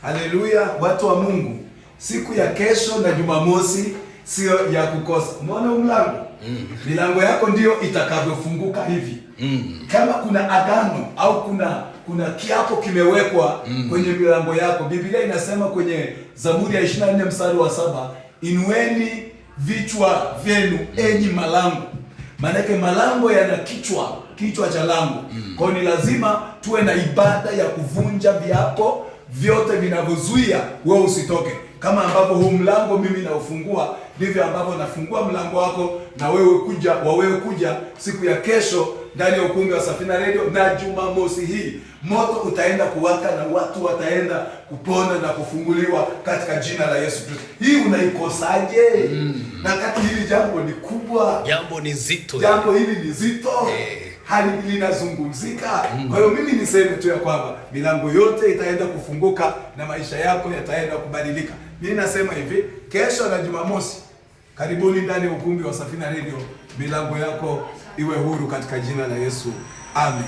Haleluya, watu wa Mungu, siku ya kesho na Jumamosi sio ya kukosa. Umeona huu mlango? Milango yako ndiyo itakavyofunguka hivi. Kama kuna agano au kuna kiapo kimewekwa kwenye milango yako, Biblia inasema kwenye Zaburi ya 24 mstari wa 7, inueni vichwa vyenu enyi malango. Maanake malango yana kichwa, kichwa cha lango. Kwa hiyo ni lazima tuwe na ibada ya kuvunja viapo vyote vinavyozuia wewe usitoke. Kama ambavyo huu mlango mimi naufungua, ndivyo ambavyo nafungua mlango wako na wewe kuja, wa wewe kuja siku ya kesho ndani ya ukumbi wa Safina Radio na Jumamosi hii moto utaenda kuwaka na watu wataenda kupona na kufunguliwa katika jina la Yesu Kristo. Hii unaikosaje? Na kati hili jambo ni kubwa, Jambo ni zito. Jambo hili ni zito, hali linazungumzika. Kwa hiyo mimi niseme tu ya kwamba milango yote itaenda kufunguka na maisha yako yataenda kubadilika. Mimi nasema hivi, kesho na Jumamosi, karibuni ndani ya ukumbi wa Safina Radio, milango yako iwe huru katika jina la Yesu. Amen.